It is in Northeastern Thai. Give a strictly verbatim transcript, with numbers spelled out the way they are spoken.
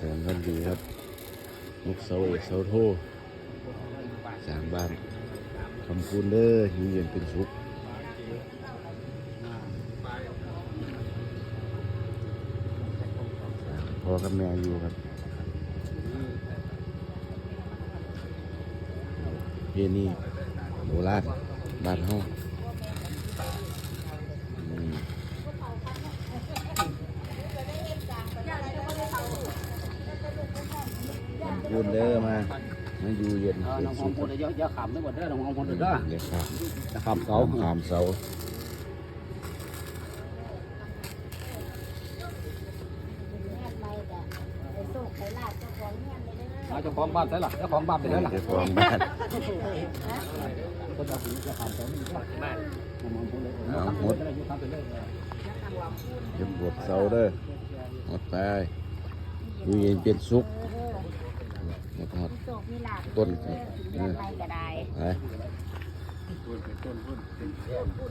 แสนวันดีครับ ลูกเสาเอกเสาโท สร้างบ้าน คำคูณเด้อ อยู่เย็นเป็นสุข พ่อกับแม่อยู่ครับ ประเพณีโบราณบ้านเฮา อืม บุญเด้อมา มาอยู่เย็น เออ เป็น น้องหอ สุ ม ข พูดเด้อ อย่าอย่าขำเด้อบ่เด้อ น้องหอมพูดเด้อ เดี๋ยวครับ อย่าขำเสา ตามสาว เอาเจ้าของบ้านใช่ล่ะ เจ้าของบ้านไปแล้วล่ะ เจ้าของบ้าน คนเอาถึงจะขำเสา เอาหมด อย่าขำไปเลย เก็บหมดเสาเด้อ หมดไป อยู่เย็นเป็นสุข หมดหมด โชคมีลาภ ต้น เออเดือนอะไรก็ได้ ไป ต้นเป็นต้นต้นเป็น ต้นบุญ